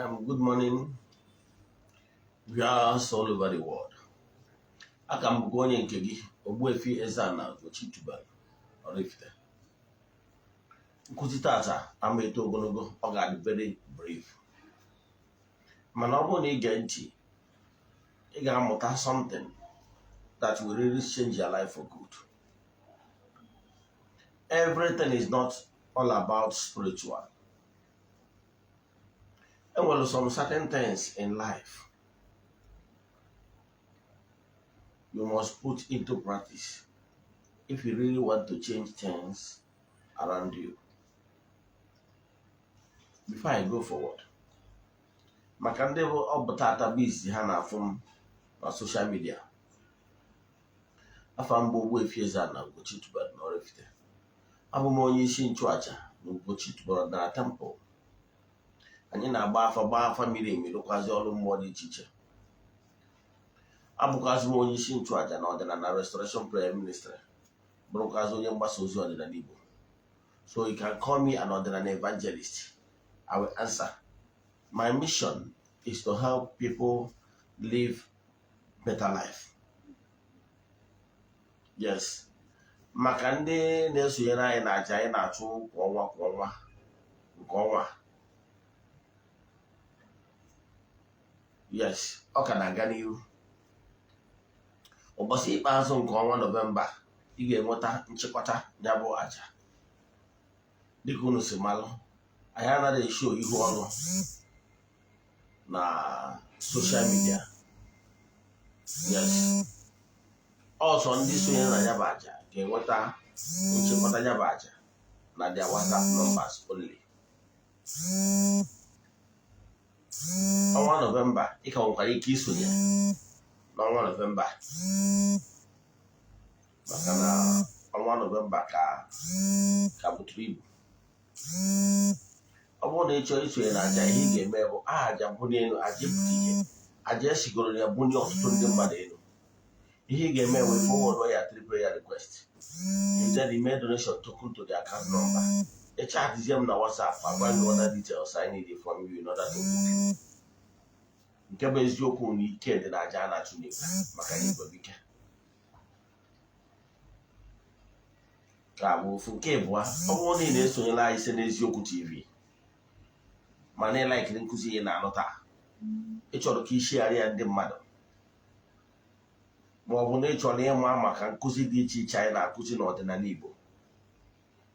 Good morning, viewers all over the world. Aka m bụkwa onye nke gị, Ogbuefi Eze-Ana Ugochi tubelu Oraifite. Nkụzi tata ama eto ogologo, ọ ga-adị very brief. Mana ọ bụrụ na ị gee ntị, ị ga-amụta something that will really change your life for good. Everything is not all about spiritual. Enwere some certain things in life you must put into practice if you really want to change things around you. Before I go forward, maka ndị bụ ọ bụ tata bụ izizi ha na-afụ m na social media, afa m bụ Ogbuefi Eze-Ana Ugochi tubelu na Oraifite. Abụ m onye isi nchụaja na Ugochi tubelu na temple. Anyị na-agba afa, gbaa afa miri emi, rụkwazi ọrụ mmụọ dị iche iche. Abụkwazị m onye isi nchụaja na Ọdịnala Restoration Prayer Ministry, bụrụkwazị onye mgbasa ozi ọdịnala Igbo. So you can call me an ọdịnala evangelist, I will answer. My mission is to help people live better life. Yes, maka ndị na-esonyere anyị na aja anyị na-achụ kwa ọnwa kwa ọnwa nke ọnwa, yes, ọ ka na-aga n'ihu. Ụbọchị ikpeazụ nke ọnwa Nọvemba, ị ga-enweta nchịkọta ya bụ aja. Dịka unu si malụ, anyị anaghị eshow ihu ọrụ na social media. Yes, ọsọ ndị sonyere na ya bụ aja ga-enweta nchịkọta ya bụ aja na their WhatsApp numbers only. Ọnwa Nọvemba, ị ka nwekwara ike isonye n'ọnwa Nọvemba, maka na ọnwa Nọvemba ka ka buturu ibu. Ọ bụrụ na ị chọrọ isonye na aja, ihe ị ga-eme bụ aja bunye elu, aja ebute ihe, aja esigoro ya bunye ọtụtụ ndị mmadụ elu. Ihe ị ga-eme wee forward ya three prayer request, then email donation token to the account number. Ị chatizie m na WhatsApp, agwa gị other details I need from you in order to book you. Nke bụ eziokwu na ike dị na aja a na-achụ n'igwe, maka na igwe bụ ike. Ka bụ ofu. Nke ịbụa, ọ bụrụ na ị na-esonyere anyị site n'Eziokwu TV, mana ị likeri nkụzi ị na-anụ taa, ị chọrọ ka ị share ya ndị mmadụ, ma ọ bụ na ị chọrọ ịma maka nkụzi dị iche iche anyị na-akụzi n'ọdịnala Igbo,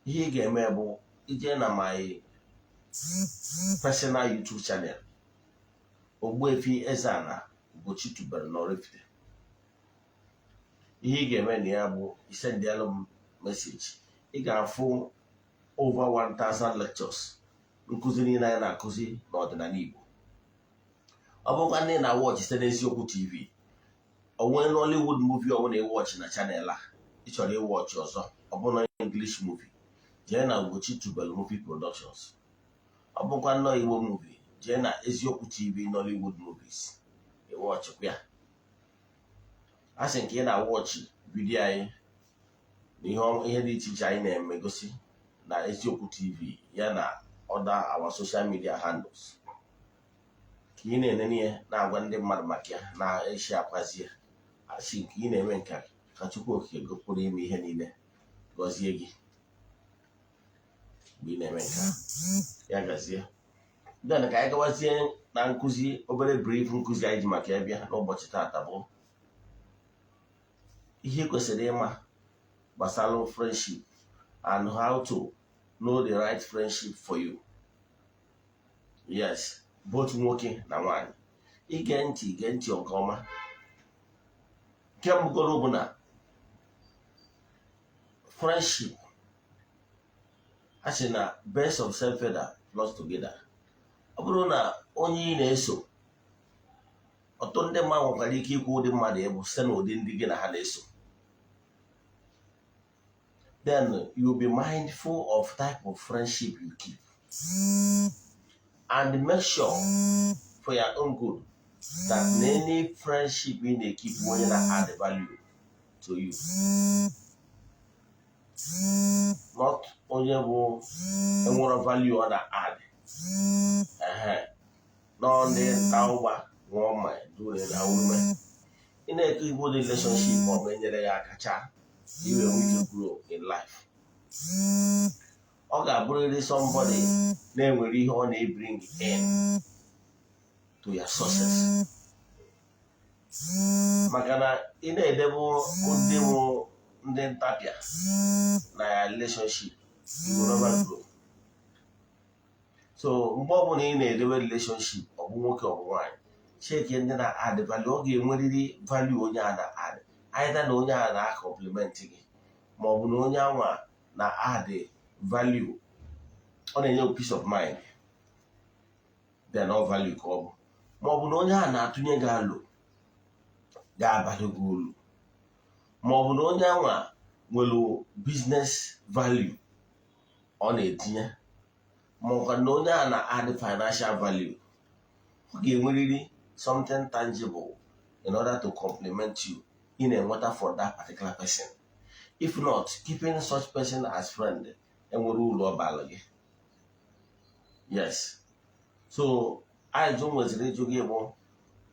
ihe ị ga-eme bụ ije na my personal YouTube channel, Ogbuefi Eze-Ana Ugochi tubelu na Oraifite. Ihe ị ga-eme na ya bụ isendịalụ m message. Ị ga-afụ over 1000 lectures, nkụzi niile anyị na-akụzi n'ọdịnala Igbo. Ọ bụrụkwa ndị na-watch site n'Eziokwu TV, o nwee Nollywood movie ọbụla ịwatch na channel a ị chọrọ ịwatch ọzọ, ọ bụla English movie, jee na Ugochi Tubelu Movie Productions. Ọ bụkwa nnọọ Igbo movie, jee na Eziokwu TV Nollywood movies, ịwatchịkwa ya. A sị nke ị na-awatch video anyị na ihe dị iche iche anyị na-eme gosi na Eziokwu TV ya na other our social media handles, ka ị na-enene ya, na-agwa ndị mmadụ maka ya, na-eshi akwazi ya. Asị nke ị na-eme nke ka Chukwu Okike pụrụ ime ihe niile gọzie gị mgbe ị na-eme nke ya. Gazie. Then ka anyị gawazie na nkụzi, obere brief nkụzi anyị ji maka ya bịa n'ụbọchị taata bụ ihe kwesịrị ịma gbasara friendship and how to know the right friendship for you. Yes, both nwoke na nwanyị. Ige ntị, gee ntị nke ọma. Nke mbụgoro bụ na friendship, a sị na birds of same feather flock together. Ọ bụrụ na onye ị na-eso, ọtụtụ ndị mmadụ nwekwara ike ikwu ụdị mmadụ ịbụ site n'ụdị ndị gị na ha na-eso. Then you be mindful of type of friendship you keep and make sure for your own good that any friendship ị na-ekeep, onye na add value to you, not onye bụ enwere value ọ na-add. Nọ ndị nta ụgba ṅụọ mmanya dure na ume. Ị na-eke igbo relationship ma ọ bụ enyere ya aka chaa iwe nwee ike grow in life. Ọ ga-abụrịrị somebody na-enwere ihe ọ na-ebring in to your success, maka na ị na-edebe ndị bụ ndị ntapịa na ya relationship, you will never grow. So mgbe ọbụla ị na-edebe relationship, ọ bụ nwoke, ọ bụ nwaanyị, check ndị na-add value. Ọ ga-enwerịrị value onye a na-add, either na onye a na-compliment gị, ma ọ bụ na onye anwa na-add value, ọ na-enye peace of mind, then ọ value ka ọ bụ, ma ọ bụ na onye a na-atụnye gị alo ga-abalị gị uru, ma ọ bụ na onye anwa nwere business value ọ na-etinye, ma ọ bụ na onye a na-add financial value. Ọ ga-enwerịrị something tangible in order to complement you ị na-enweta for that particular person. If not, keeping such person as friend enwere uru ọ bara gị. Yes, so ajụjụ m nweziri ịjụ gị bụ,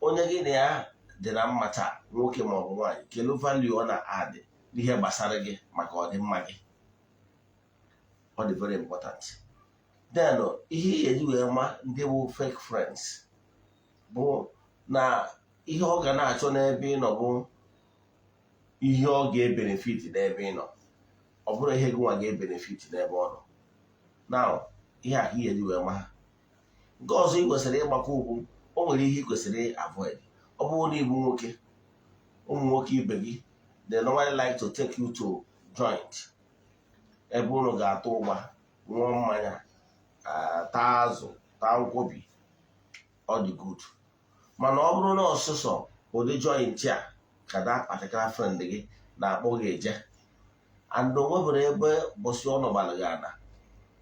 onye gị na ya dị na mma taa, nwoke ma ọ bụ nwaanyị, kedu value ọ na-add n'ihe gbasara gị maka ọdịmma gị? Ọ dị very important. Then ihe ị ga-eji wee ma ndị bụ fake friends bụ na ihe ọ ga na-achọ n'ebe ị nọ bụ ihe ọ ga-ebenefit n'ebe ị nọ, ọ bụrụ ihe gị nwa ga-ebenefit n'ebe ọ nọ. Now, ihe a ka ị ga-eji wee ma ha. Nke ọzọ ị kwesịrị ịgbakọ ugwu, o nwere ihe ị kwesịrị avoid. Ọ bụrụ na ịbụ nwoke, ụmụ nwoke ibe gị, they normally like to take you to joint ebe unu ga-atụ ụgba, ṅụọ mmanya, taa azụ, taa nkwobi. Ọ dị good, mana ọ bụrụ na ọsụsọ ụdị joint a ka that particular friend gị na-akpọ gị eje, and o nwebere ebe bọsị ọ nọgbara gị ana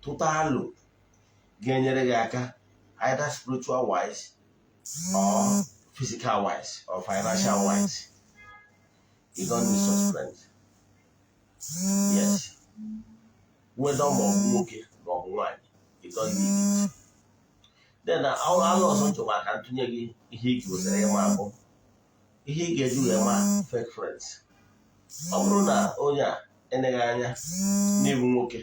tụta alo ga-enyere gị aka, either spiritual wise or physical wise or financial wise, you don't need such friends. Yes, whether ma ọ bụ nwoke ma ọ bụ nwaanyị, you don't need it. Then alụ ọzọ nchọkwa ka ntụnye gị, ihe ị kwesịrị ịma bụ ihe ị ga-eji wee ma fake friends. Ọ bụrụ na onye a eneghị anya n'ịbụ nwoke,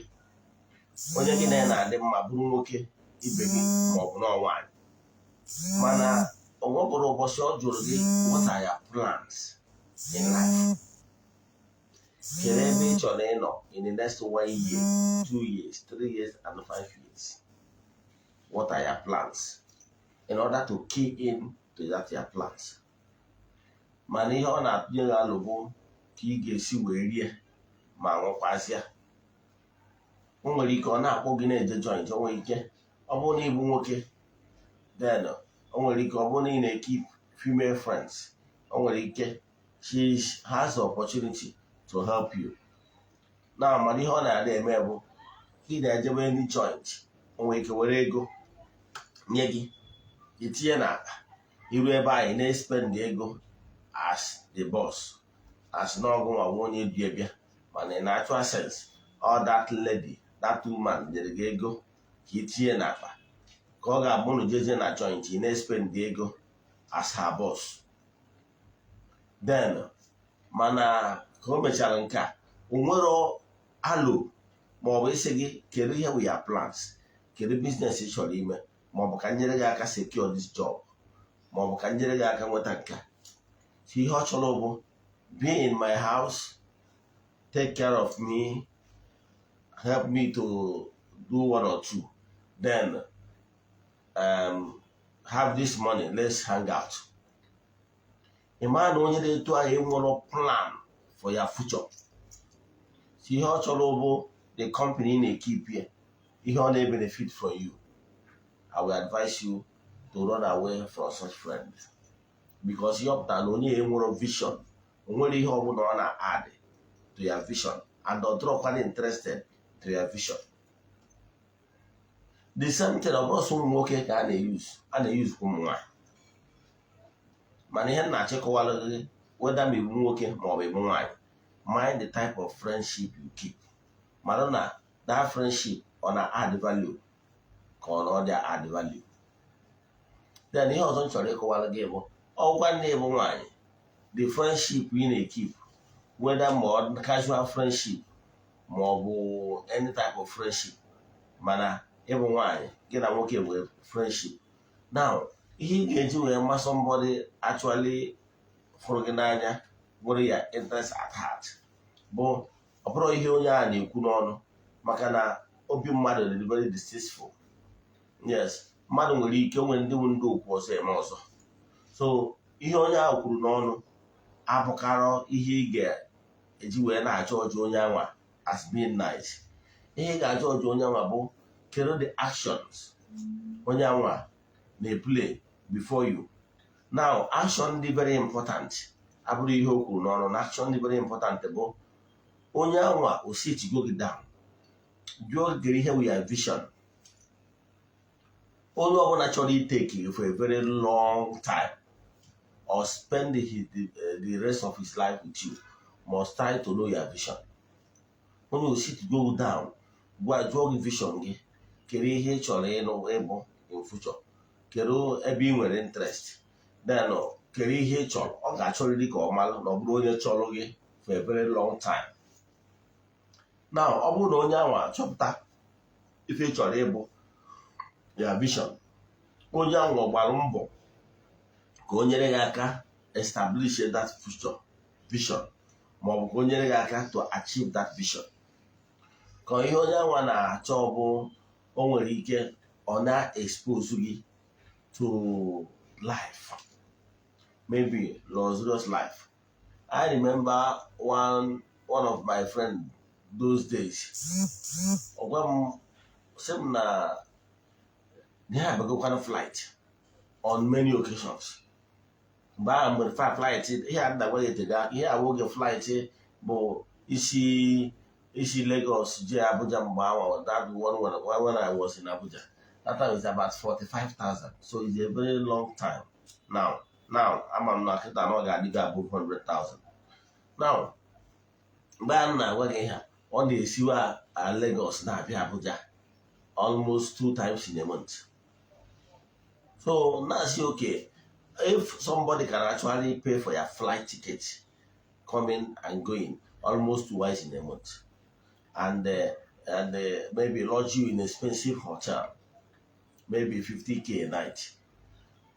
onye gị na ya na-adị mma bụrụ nwoke ibe gị ma ọ bụ na nwaanyị, mana o nwebụrụ ụbọchị ọ jụrụ gị, "What are your plans in life? Kedu ebe ị chọrọ ịnọ in the next one year, 2 years, 3 years and 5 years? What are your plans?" in order to key in to that your plans. Mana ihe ọ na-atụnye gị alụ bụ ka ị ga-esi wee rie ma nwụkwazịa. O nwere ike ọ na-akpọ gị na-eje joint. O nwere ike ọ bụrụ na ịbụ nwoke, then o nwere ike ọ bụrụ na ị na-ekeep female friends, o nwere ike she has the opportunity to help you na. Mana ihe ọ na-adị eme bụ ị na-ejebe any joint, o nwere ike were ego nye gị itinye n'akpa iru ebe anyị na-espend ego as the boss, as n'ọgụ nwa onye du bịa. Mana in actual sense, all that lady, that woman nyere gị ego ka itinye n'akpa, ka ọ ga-abụ na jeje na joint, ị na-espend ego as her boss. Then mana ka o mechara nke a, o nwere alo ma ọ bụ ịsị gị, "Kedu ihe bụ ya plans? Kedu business ị chọrọ ime?" Ma ọ bụ "Ka nyere gị aka secure this job," ma ọ bụ "Ka nyere gị aka nweta nke a." So ihe ọ chọrọ bụ, "Be in my house, take care of me, help me to do one or two, then have this money, let's hang out." Ị maa na onye na-eto ahụ enwere plan for your future. So ihe ọ chọrọ bụ the company na-ekeep ya, ihe ọ na-benefit from you. I will advise you to run away from such friends, because ihe ọ pụtara na onye enwere vision, o nwere ihe ọbụla ọ na-add to your vision, and ọ dịrọkwana interested to your vision. The same thing, ọ bụrụ sọ ụmụ nwoke ka a na-use, a na-use ụmụ nwaanyị. Mana ihe m na-achịkọwara gị, whether ma ịbụ nwoke ma ọ bụ ịbụ nwaanyị, mind the type of friendship you keep. Mara na that friendship, ọ na-add value ka ọ na ọ dị add value. Then ihe ọzọ m chọrọ ịkọwara gị bụ, ọgwa nne bụ nwaanyị, the friendship ị na-ekeep, whether ma ọ casual friendship ma ọ bụ any type of friendship, mana ịbụ nwaanyị, gị na nwoke nwere friendship. Now, ihe ị ga-eji wee ma somebody actually fụrụ gị n'anya, nwere ya interest at heart, bụ ọ bụrụ ihe onye a na-ekwu n'ọnụ, maka na obi mmadụ dị very deceitful. Yes, mmadụ nwere ike nwere ndị nwe ndị okwu ọzọ eme ọzọ. So ihe onye ahụ kwuru n'ọnụ abụkarọ ihe ị ga-eji wee na-achọ ọjọọ onye anwa as being nice. Ihe ị ga-achọ ọjọọ onye anwa bụ kedu the actions onye anwa na-eplay before you. Now, action dị very important abụrụ ihe o kwuru n'ọnụ, na action dị very important bụ onye anwa o sitgo gị down, jụọ gị ihe wụ ya vision. Onye ọbụla chọrọ itake for a very long time or spend the rest of his life with you must try to know your vision. Onye o sit go down, gwa jụọ gị vision gị, kedu ihe ị chọrọ ịnụ ịbụ in future, kedu ebe ị nwere interest, then kedu ihe ị chọrọ. Ọ ga-achọrịrị ka ọ malụ na ọ bụrụ onye chọrọ gị for a very long time. Now, ọ bụrụ na onye ahụ achọpụta ife ị chọrọ ịbụ, ya vision, onye ahụ gbara mbọ ka o nyere gị aka establish that future vision, ma ọ bụ ka o nyere gị aka to achieve that vision, ka ihe onye anwa na-achọ bụ o nwere ike ọ na-expose gị to life, maybe luxurious life. I remember one of my friend those days, ọ gwa m, sị m na ya abagokwana flight on many occasions. Mgbe ahụ, mgbe fa flight, ihe a na-agwa gị etega, ihe a oge flight bụ isi Lagos jee Abuja. Mgbe ahụ, that one when I was in Abuja, that time is about 45,000, so it's a very long time now. Now, ama m na kịta na ọ ga-adịgo above 100,000 now. Mgbe a na-agwa gị ihe, ọ na-esiwa Lagos na-abịa Abuja almost two times in a month. So na-asị, okay, if somebody can actually pay for your flight ticket coming and going almost twice in a month and maybe lodge you in expensive hotel, maybe 50K a night,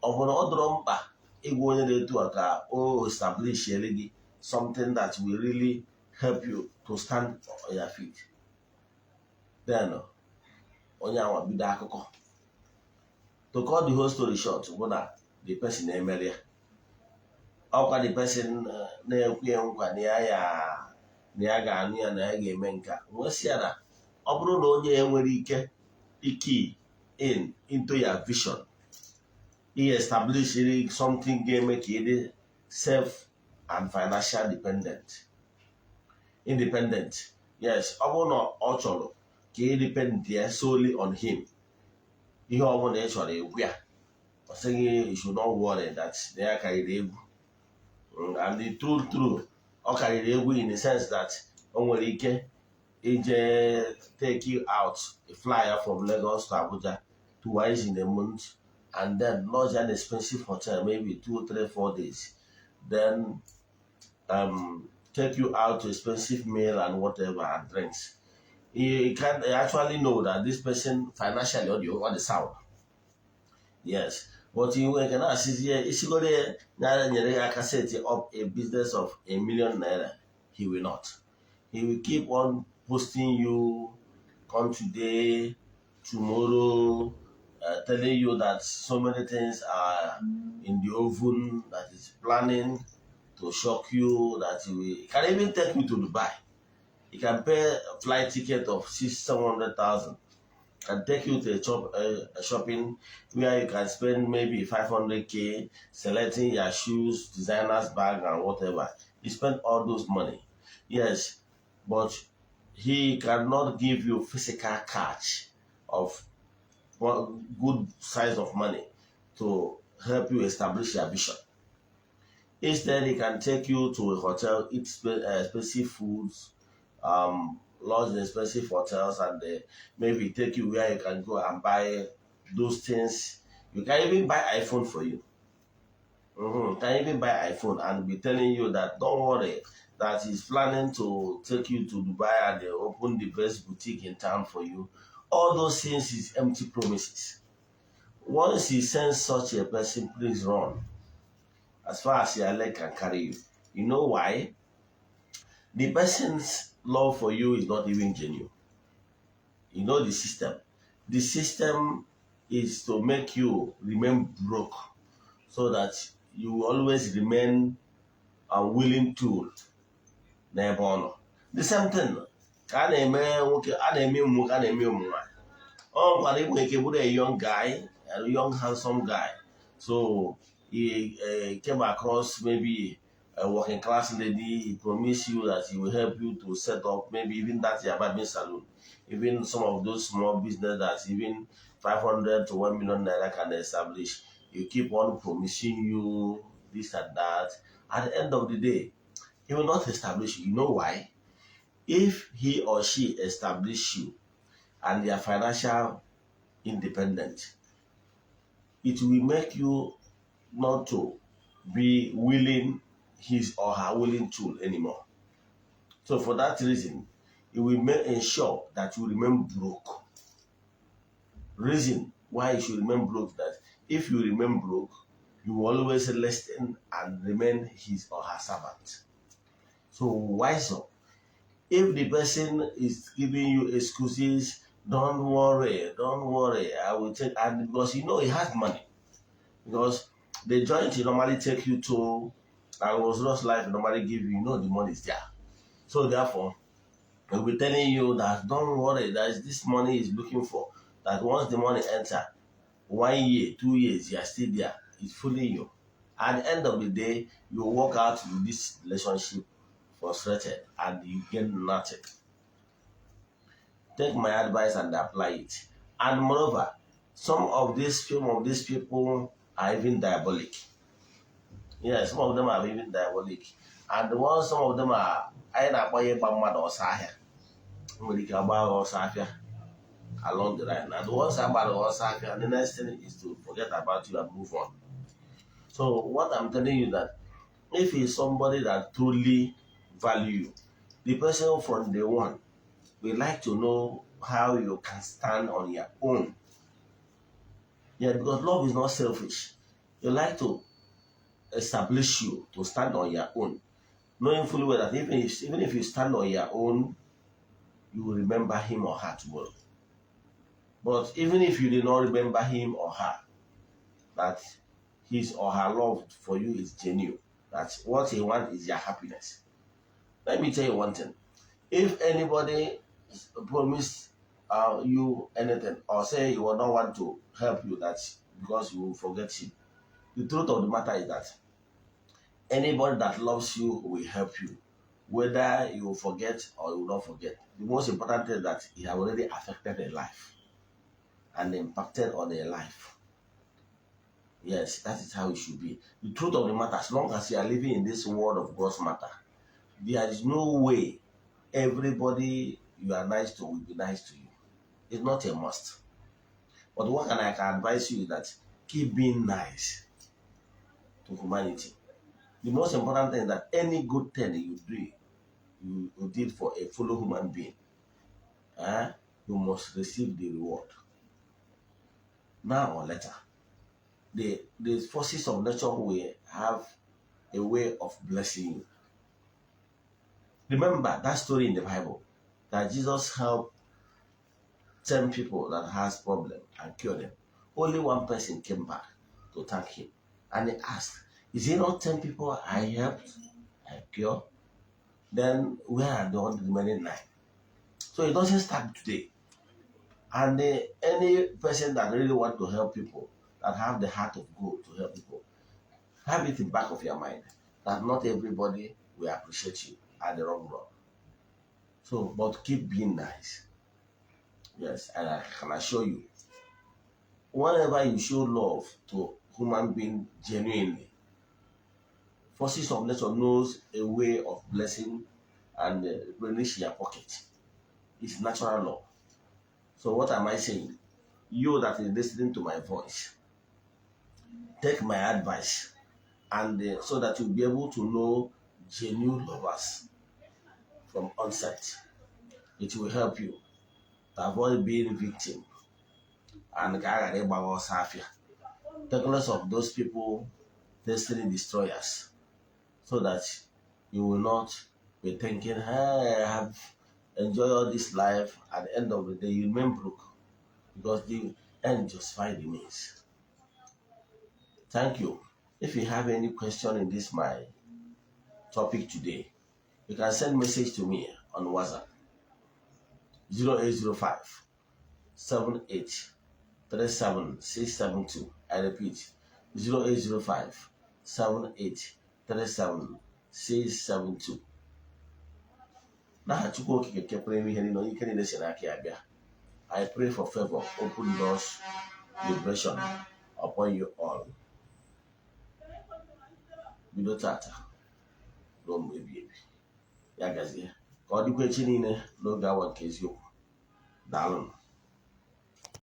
ọ bụ na ọ dọrọ mkpa ịgwa onye na-etu a ka o establish gị something that will really help you to stand on your feet? Then onye anwa bido akụkọ. To cut the whole story short bụ na the person emere ya ọkwa, the person na-ekwe ya nkwa na ya ya na ya ga-anụ ya, na ya ga-eme nka, nwesị ya na ọ bụrụ na onye ya nwere ike ikey in into your vision, he establish something ga-eme ka ị dị self and financial dependent, independent. Yes, ọ bụrụ na ọ chọrọ ka ị depend ya solely on him, ihe ọ bụla ị chọrọ egwu ya, ọ sịghị you should not worry that na ya karịrị egwu. And the true true, ọ karịrị egwu in the sense that o nwere ike ije take you out, a flyer from Lagos to Abuja twice in a month, and then lodge an expensive hotel maybe 2, 3, 4 days, then take you out to expensive meal and whatever and drinks. You can actually know that this person financially on the sound. Yes, but you can asị ya isigoro ya nyere ya aka set up a business of ₦1 million, he will not. He will keep on posting you, come today, tomorrow, telling you that so many things are in the oven, that is planning to shock you, that he, will, he can even take you to Dubai. He can pay a flight ticket of six, 700,000, can take you to a shopping where you can spend maybe 500K selecting your shoes, designer's bag, and whatever. You spend all those money. Yes, but he cannot give you physical cash of one good size of money to help you establish your vision. Instead, he can take you to a hotel, eat expensive foods, lodge in expensive hotels, and maybe take you where you can go and buy those things. You can even buy iPhone for you. Can even buy iPhone and be telling you that don't worry, that he's planning to take you to Dubai and they open the best boutique in town for you. All those things is empty promises. Once he sends such a person, please run as far as your leg can carry you. You know why? The person's love for you is not even genuine. You know the system. The system is to make you remain broke so that you will always remain a willing tool n'ebe ọ nọ. The same thing ka a na-eme nwoke, a na-eme ụmụ nwoke, a na-eme ụmụ nwaanyị. Ọ nwekwara inwe ike bụrụ a young guy, a young handsome guy. So he came across maybe a working class lady. He promised you that he will help you to set up maybe even that your barbing salon, even some of those small business that even 500 to 1 million naira can establish. He keep on promising you this and that. At the end of the day, he will not establish you. You know why? If he or she establish you and they are financial independent, it will make you not to be willing his or her willing tool anymore. So for that reason, it will make ensure that you remain broke. Reason why you should remain broke, that if you remain broke, you will always listen and remain his or her servant. So wise up. If the person is giving you excuses, don't worry, don't worry. I will take, and because you know he has money. Because the joint he normally take you to and was lost life normally give you, you know the money is there. So therefore, he'll be telling you that don't worry, that this money is looking for. That once the money enter, 1 year, 2 years, you are still there. It's fooling you. At the end of the day, you walk out with this relationship frustrated and you gain nothing. Take my advice and apply it. And moreover, some of these people are even diabolic. Yeah, some of them are even diabolic. And the ones some of them are, anyị na-akpọ ya ịgba mmadụ ọsọ ahịa. Nwere ike agba ha ọsọ ahịa along the line. And the ones agbara ọsọ ahịa, the next thing is to forget about you and move on. So what I'm telling you, that if it's somebody that truly value you, the person from day one will like to know how you can stand on your own. Yeah, because love is not selfish. You like to establish you to stand on your own, knowing fully well that even if you stand on your own, you will remember him or her tomorrow. But even if you did not remember him or her, that his or her love for you is genuine, that what he wants is your happiness. Let me tell you one thing. If anybody promise you anything or say he will not want to help you, that's because you will forget him. The truth of the matter is that anybody that loves you will help you, whether you will forget or you will not forget. The most important thing is that he have already affected a life and impacted on a life. Yes, that is how it should be. The truth of the matter, as long as you are living in this world of gross matter, there is no way everybody you are nice to will be nice to you. It's not a must. But what can I can advise you is that keep being nice to humanity. The most important thing is that any good thing you do, you did for a fellow human being, you must receive the reward. Now or later. The forces of nature will have a way of blessing you. Remember that story in the Bible that Jesus helped 10 people that has problem and cured them. Only one person came back to thank him. And he asked, is it not 10 people I helped I cured? Then where are the other remaining 9? So it doesn't start today. And any person that really want to help people, that have the heart of God to help people, have it in back of your mind that not everybody will appreciate you at the wrong run. So, but keep being nice. Yes, and I can assure you, whenever you show love to human being genuinely, forces of nature knows a way of blessing and replenish your pocket. It's natural law. So what am I saying? You that is listening to my voice, Take my advice and so that you'll be able to know genuine lovers from onset. It will help you to avoid being victim and ka a ghara ịgba gị ọsọ afịa. Take less of those people, destiny destroyers, so that you will not be thinking, "Hey, I have enjoyed all this life." At the end of the day, you remain broke because the end justify the means. Thank you. If you have any question in this my topic today, you can send message to me on WhatsApp 0805 78 37672. I repeat, 0805 78 37672. N'aha Chukwu Okike kepụrụ ime ihe niile, onye ike niile si n'aka ya bịa, I pray for favor, open doors, liberation upon you all. Bido tata ruo mgbe ebi ebi. Ya gazie, ka ọ dịkwa echi niile n'oge awa nke eziokwu. Daalụnụ.